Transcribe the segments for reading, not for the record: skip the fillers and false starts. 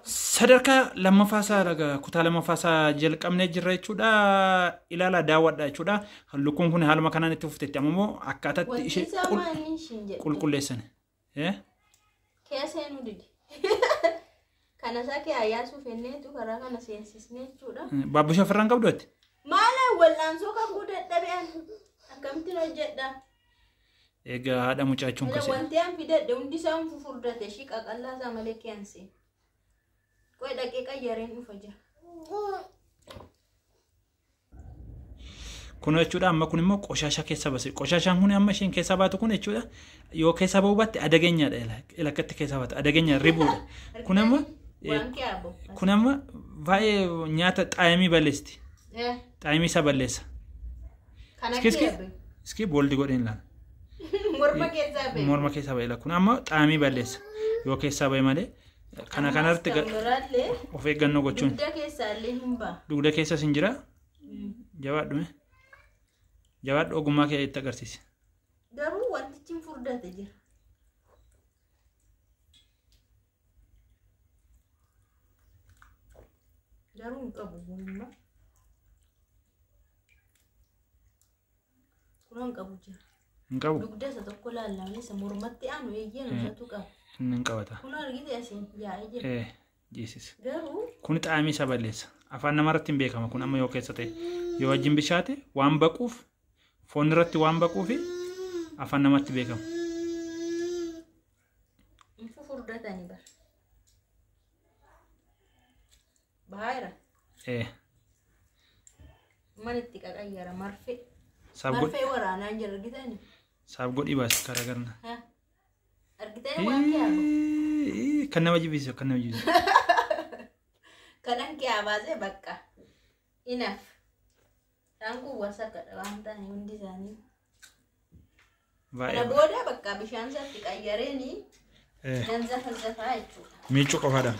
Sadarkaa lammaffaa isaa kutaa lammaffaa isaa jalqabnee jirra jechuudha. Ilaalaa daawwadha jechuudha. Lukkuun kun haaluma kanaan itti fufteetti amma immoo akkaataatti ishee qulqulleessan. Keessa seenuu didi. Kana isaa kee ayyaasuuf enneetu karaa kana seensisnee jechuudha. Baabbisha ofirraan qabdu ati? Maala wallaansoo kan dadhabeen akkamittiin hojjedha? Egaa haadha mucaachuun kasee. Wanti an fidadhe hundi isaa fufurdate ishii qaqallaa isaa malee keense. Qoy dhaqee qayyareen dhufa jira. Kun jechuudha amma kun immoo qoshaasha keessa base. Qoshaashaan kun amma isheen keessa baatu kun jechuudha yoo keessa ba'uu baatte adageenyaadha. Ilakkatti keessa baatu adageenya ribuudha. Kun amma kun amma baay'ee nyaata xaayimii balleessiti. Xaayimii isaa balleessa. Iski booldi godheen laala. Morma keessaa ba'e. Morma keessaa ba'e kun amma xaayimii balleessa. Yoo keessaa ba'e malee kana kanarratti of eeggannoo gochuun. Dugda keessaa illee hin ba'a. Dugda keessas hin jira. Jabaadhume. Jabaadhu ogummaa kee itti agarsiisi. Garuu wantichi hin furdate jira. Garuu hin qabu gummaa. Kun hin qabu jira. Hin qabu. Dugda isa tokko laallamee isa mormatti aanu eeyyee isatu qaba. Inni hin qabata. Kun argite asiin yaa'ee jira. Jeesis. Garuu. Kun xaamii isa balleessa. Afaan namarratti hin beekama kun amma yoo keessa ta'e. Yoo wajjin bishaate waan baquuf foon irratti waan baquufi afaan namatti beekama. Hin fufurdatanii bara. Baay'eera. Manitti qaqayyara marfee. Marfee waraanaa jira argitanii? Saaf godhii baasi karaa garna. Argitanii waan kee Kan nama jibbisiisu kan nama jibbisiisu. Kanan kee baasee bakka. Inaaf. Isaan kun wasakadha waan ta'anii hundi isaanii. Kana booda bakka bishaan isaatti qayyareeni nan zafazafaa jechuudha. Miicuu qofaadha.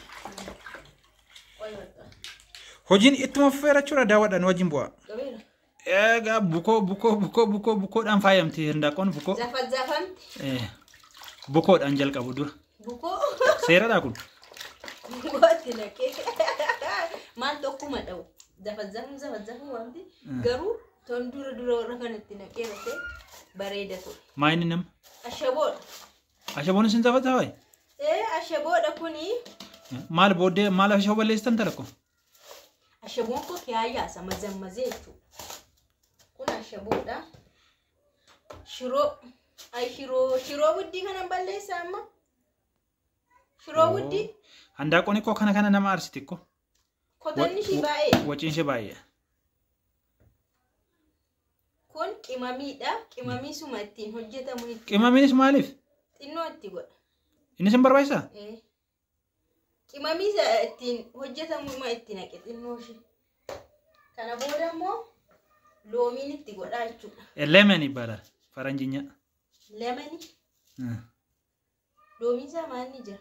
Hojiin ittuma fufeera jechuudha daawwadhaan wajjin bu'a. Egaa bukoo bukoo bukoo bukoo bukoodhaan faayamti hindaaqoon bukoo. Zafazafamti. Bukoodhaan jalqabu dura. Bukoo. Seeradhaa kun. Bukootti naqee. Maal tokkuma dha'u. Zafazafum zafazafum wanti garuu ton dura dura warra kanatti naqee rafee bareeda ture. Maa inni nama? Ashaboodha. Ashaboon isin zafazafaa? Ashaboodha kuni. Maal booddee maal ashaboo balleessitan tarakko? Ashaboon koo kiyaayyaasa mazammazee jechuudha. Kun ashaboodha. Shiroo. Ay shiroo shiroo buddii kanan balleessa amma. Shiroo buddii. Handaaqoon koo kana kana nama aarsiti ko. Kotanni ishii baay'ee. Waciin ishee baay'ee. Kun qimamiidha. Qimamii suma ittiin hojjetamu. Qimamiinis maaliif? Xinnoo itti godha. Innis hin barbaachisaa? Qimamii ittiin hojjetamu itti naqe xinnoo ishee. Kana booda immoo loomiin itti godhaa jechuudha. Lemon ይባላል ፈረንጅኛ። Lemoni. Loomiin isaa maal ni jira?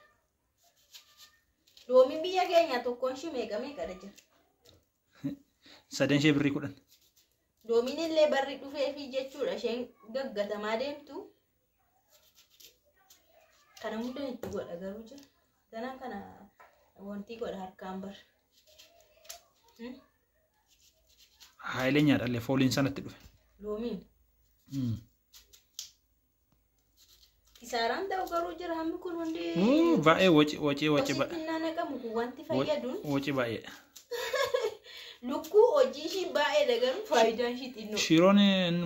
Loomiin biyya keenya tokkoon ishee meeqa meeqadha jira? Sadan ishee birrii 10. Loomiin illee barri dhufeefi jechuudha isheen gaggatamaa deemtu. Kana hunda itti godha garuu jira. Ganaan kana wanti godha harkaan bara. Haayilenyaadha illee fooliin sanatti dhufe. Loomiin. Kisaaraan ta'u garuu jira hammi kun hundi. Baay'ee waci waci waci baay'ee. Kositti naqamu kun wanti fayyaduun. Waci baay'ee. Lukkuu hojii ishii baay'eedha garuu faayidaan ishii xinnoo. Shiroon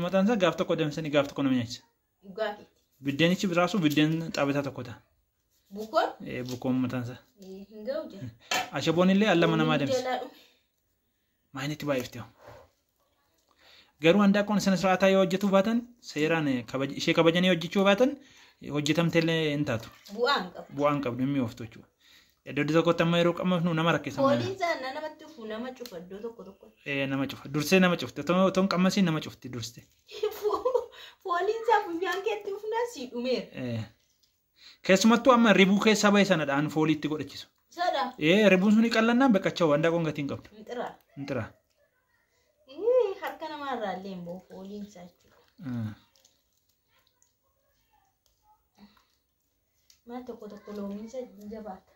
mataan isaa gaaf tokko deemsanii gaaf tokko nama nyaachisa. Dhugaafiitti. Biddeenichi biraasu biddeen xaabataa tokko ta'a. Bukoon? Bukoon mataan isaa. Hin ga'u jira. Ashaboon illee allama namaa deemsa. Maayinitti baay'ifte. Garuu handaaqoon sana siraataa yoo hojjetuu baatan seeraan ishee kabajanii hojjechuu baatan hojjetamte illee hin taatu. Bu'aan qabdu. Bu'aan qabdu hin mi'ooftu jechuudha. Iddoo tokkotti amma yeroo qammafnu nama rakkisa. Fooliin isaa namatti dhufu nama cufa iddoo tokko tokko. Nama cufa. Dursee nama cufte. Otoo hin qammasiin nama cufti dursite. Fooliin isaa funyaan keetti dhufnaan sii dhumeera. Keessumattuu amma ribuu keessaa bahe sanadhaan foolii itti godhachiisu. Sadha. Ribuun suni qallannaan beekachaa handaaqoon gatii hin qabdu. Inxiraa. Inxiraa. Harka namaarraa illee hin bahu fooliin isaa jechuudha. Maal tokko tokko loomiin isaa jabaata.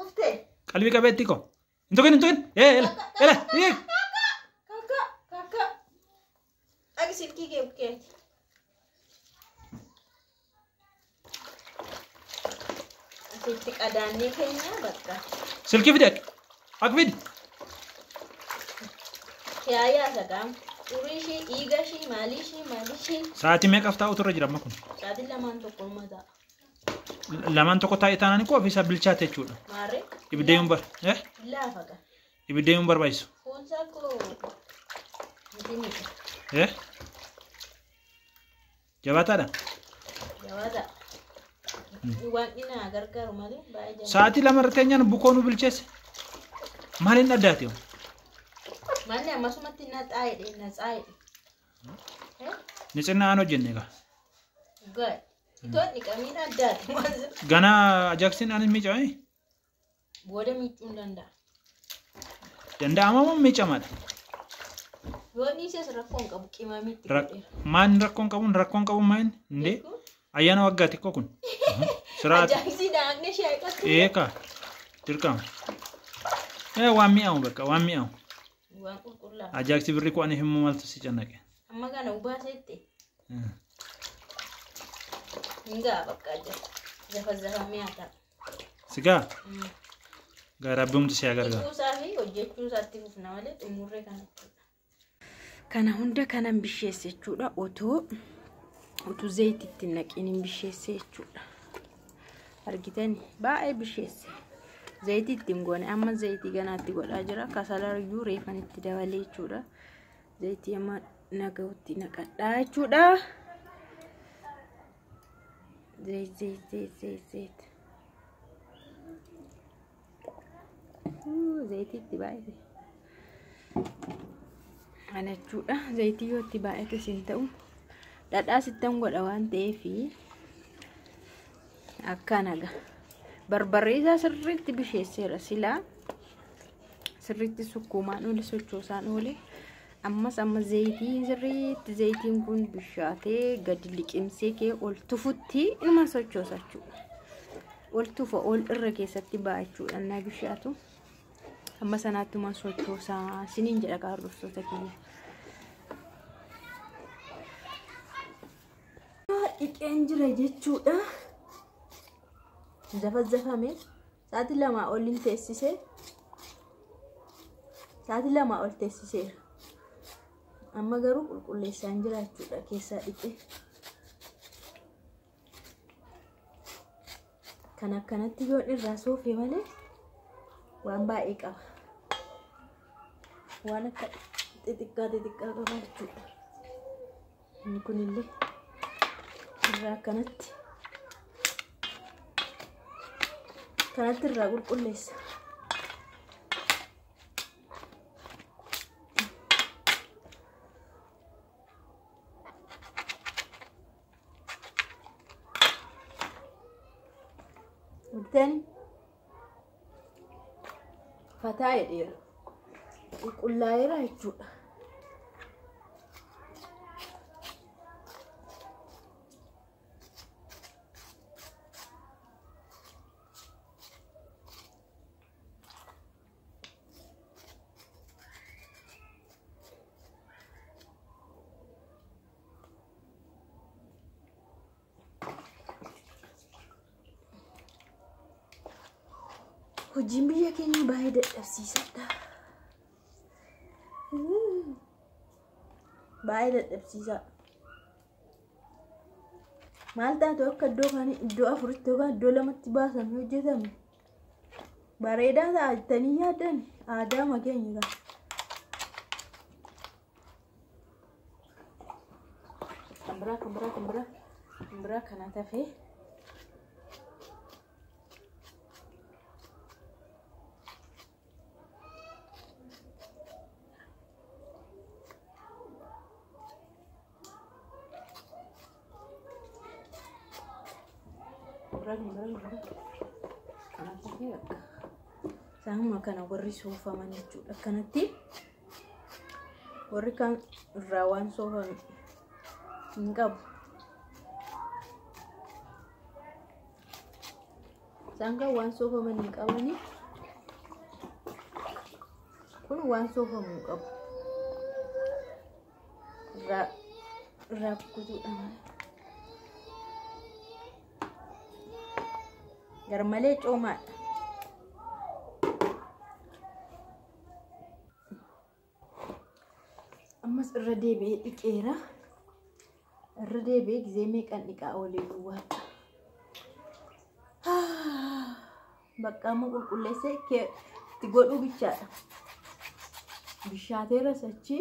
Uftee? Qalbii qabeetti ko. Hin tuqin hin tuqin. Ee ela ela ee. Kaka kaka. Dhaqi silkii kee bukkeeti. Asitti qadaannee keenya bakka. Silkii fidi akka. Akka fidi. Yaayaa sagaam. Xurii ishii, dhiiga ishii, maalii ishii, maalii ishii. Sa'aatii meeqaaf taa'utu irra jira amma kun? Sa'aatii lamaan tokko numa ta'a. Lamaan tokko taa'e taanaan koo ofiisaa bilchaate jechuudha. Maarree? Ibidda yoon bar. Eh? Laafa qaba. Ibidda yoon barbaachisu. Foonsaa koo miti. Eh? Jabaataadha. Jabaata. Waaqni na gargaaru malee baay'ee jabaata. Sa'aatii lama irra teenyaan bukoo nu bilcheesse. Maaliin addaate yoo? Manni ammasumatti na xaa'edhe na xaa'edhe. Ni cinnaa aan hojjenne egaa. Gaa'e. Itoon dhiqamiin addaate waan Ganaa Ajaaksiin aan hin miicame? Booda miicuu hin danda'a. Danda'ama moo miicamaadha? Yoo dhiises rakkoo hin qabu qimamiitti godheera. Maal rakkoon qabuun rakkoon qabuun maal indee ayyaana waggaa xiqqoo kun. Siraata. Ajaaksii daakne ishee haqatu. Eeka dirqama. Waan mi'aawu bakka waan mi'aawu. Waan qulqullaa'u. Ajaaksi birri koo ani himuu maaltu si cannaqe. Amma kana ubaasetti. Hin ga'a bakka jira. Zafa zafa mi'a ta'a. Sigaa gaara abboomti si agargaara. Dhiquusaa fi hojjechuu isaatti fufna malee xumurree kana jechuudha. Kana hunda kanan bisheesse jechuudha. Otoo zayitiitti hin naqiin hin bisheesse jechuudha. Argitani baay'ee bisheesse. Zayitii itti hin goone amma zayitii ganaatti godhaa jira. Kasala iyyuu reefan itti dabalee jechuudha. Zayitii amma naga'utti naqadhaa jechuudha. Zayit zayit zayit zayit zayit. Zayitii itti baay'ate. Kana jechuudha. Zayitii yoo itti baay'ate siin ta'u dhadhaa sittan godha waan ta'eef akkana ga'a. Barbarree isaa sirriitti bisheesseera silaa sirriitti sukkuumaan oole sochoosaan oole ammas amma zayitiin sirriitti zayitiin kun bishaatee gadi liqimsee kee ol tufutti inuma sochoosa jechuudha. Ol tufa ol irra keessatti ba'a jechuudha innaa bishaatu. Amma sanaatti sochoosaa siniin jedha hordoftoota kiyya. Dhiqeen jira jechuudha. Zafa zafame sa'aatii lamaa ol hin teessise. Sa'aatii lamaa ol teessiseera. Amma garuu qulqulleessaan jira jechuudha keessaa dhiqee. Kan akkanatti yoon irraa soofee malee waan baay'ee qaba. Waan akka xixiqqaa xixiqqaa qaba jechuudha. Inni kunillee irraa akkanatti kanatti irraa qulqulleessa. Argitanii fataa jedheera. Qulqullaa'eera jechuudha. Hojiin biyya keenya baay'ee dadhabsiisaadha. Baay'ee dadhabsiisaa. Maal taatu akka iddoo kana iddoo afuritti yookaan iddoo lamatti baasanii hojjetame. Bareedaa ta'a jettanii yaaddan aadaa keenya kana. Kan biraa kan biraa kan biraa kan biraa kana tafee. Isaanuma kana warri soofaman jechuudha. Akkanatti warri kaan irraa waan soofame hin qabu. Isaan kan waan soofaman hin qabanii Kun waan soofamuu qabu. Irraa kutuudha malee. Garmalee coomaadha. Ammas irra deebi'ee dhiqeera. Irra deebi'ee gizee meeqan dhiqaa oolee duwwaadha. Bakka amma qulqulleessee itti godhuu bichaadha. Bishaateera achi.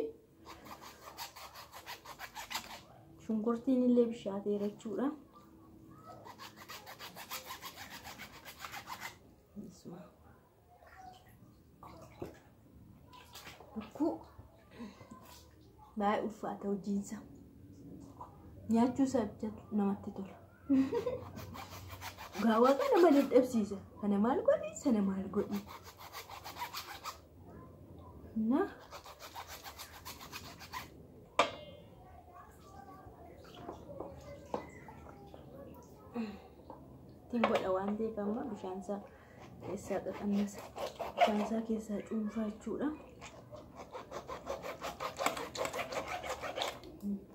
Shunkurtiin illee bishaateera jechuudha. Lukkuu baay'ee ulfaata hojiinsa. Nyaachuu isaa bichaatu namatti tola. Gaawwaa kana nama dadhabsiisa. Kana maal godhi? Sana maal godhi? Na ittiin godha waan ta'eef amma bishaan isaa keessaa qaqannasa. Bishaan isaa keessaa cuunfaa jechuudha.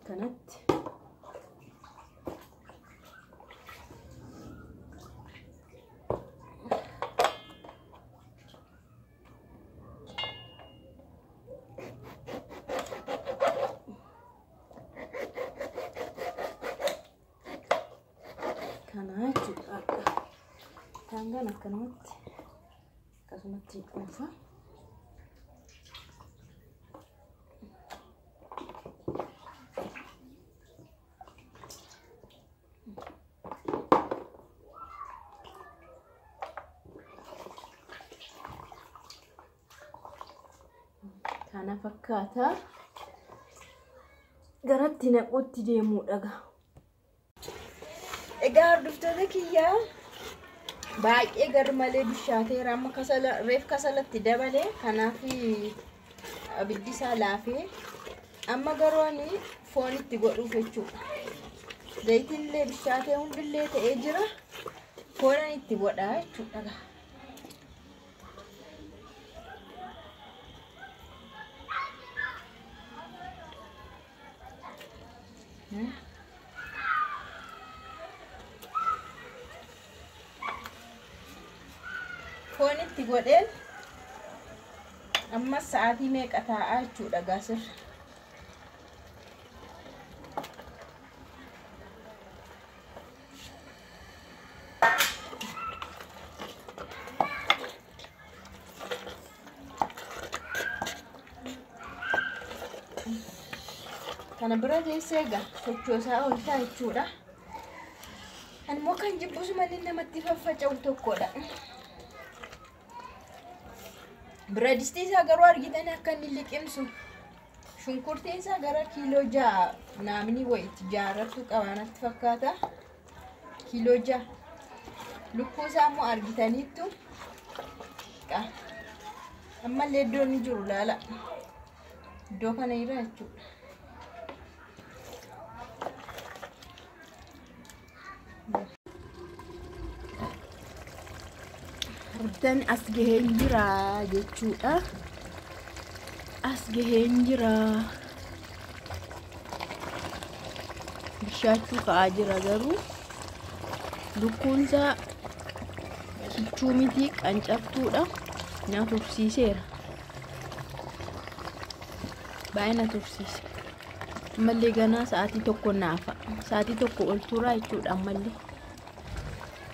Kanatti kana jechuudha. Daangaan akkanumatti akkasumatti cuunfa. Kana fakkaata. Garatti naquutti deemuudha gaa. Egaa hordoftoota kiyyaa baay'ee garmalee bishaateera. Amma kasala reef kasalatti dabalee kanaaf abiddi isaa laafee amma garuu ani foon itti godhuuf jechuudha. Zayitiin illee bishaatee hundillee ta'ee jira. Foon itti godhaa jechuudha. Foon itti godheen amma sa'aatii meeqa taa'aa jechuudha gaasirra. Kana bira teessee egaa sochoosaa ooltaa jechuudha. Ani immoo kan jibbus malee namatti faffaca'u tokkodha. Biradistii isaa garuu argitan akka inni liqimsu. Shunkurtiin isaa gara kiiloo 6 naamni wayitti jaarrattu qaba natti fakkaata. Kiiloo 6. Lukkuu isaa immoo argitaniittu. Ammallee iddoo inni jiru laala. Iddoo kana irra jechuudha. Argitan as gaheen jira jechuudha. As gaheen jira. Bishaachuu ka'aa jira garuu lukkuunsaa kichuu miti qancabtuudha. Na tursiiseera. Baay'ee na tursiise. Ammallee ganaa sa'aatii 1 naafa. Sa'aatii 1 ol turaa jechuudha ammallee.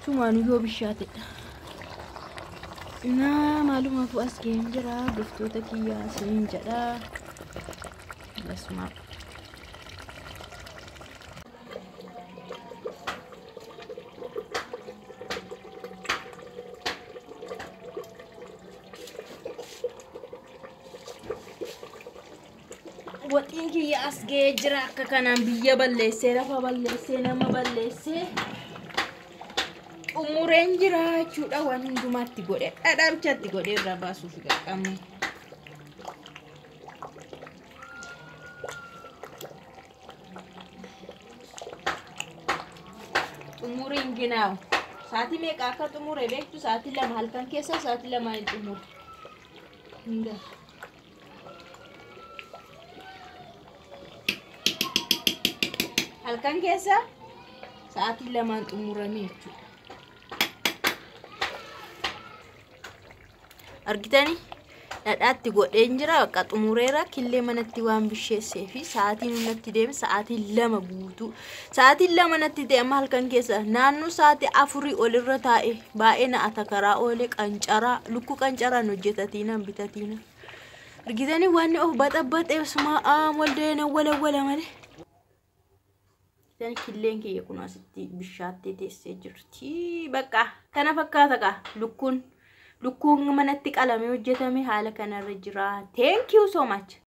Sumaanuu yoo bishaatedha. Naa maalumaafuu as gaheen jira hordoftoota kiyyaa isiniin jedha. Basuma. Waxiin kiyya as gahee jira akka kanaan biyya balleessee lafa balleessee nama balleessee xumureen jira jechuudha. Waan hundumaatti godhe dhadhaabchaatti godhe irraa baasuuf qaqqabne. Xumuriin ginaawu sa'aatii meeqa akka xumure beektu? Sa'aatii 2 halkan keessa sa'aatii 2 hin xumure. Hingaa. Halkan keessa sa'aatii 2 xumurame jechuudha. Argitanii dhadhaatti godheen jira bakka xumureera killee manatti waan bisheessee fi sa'aatiin natti deeme sa'aatii 2 guutuu. Sa'aatii 2 natti ta'e amma halkan keessa naannoo sa'aatii 4 olirra taa'e baay'ee na atakaraa oole qancaraa lukkuu qancaraan hojjetatiinaan bitatiina. Argitanii waan of baxabaxee suma waldeen walawwala malee. Argitanii killeen kiyya kun asitti bishaattee teessee jirti. Bakka kana fakkaata kaa lukkuun. Lukkuun manatti qalamee hojjetame haala kanarra jira. Thank you so much.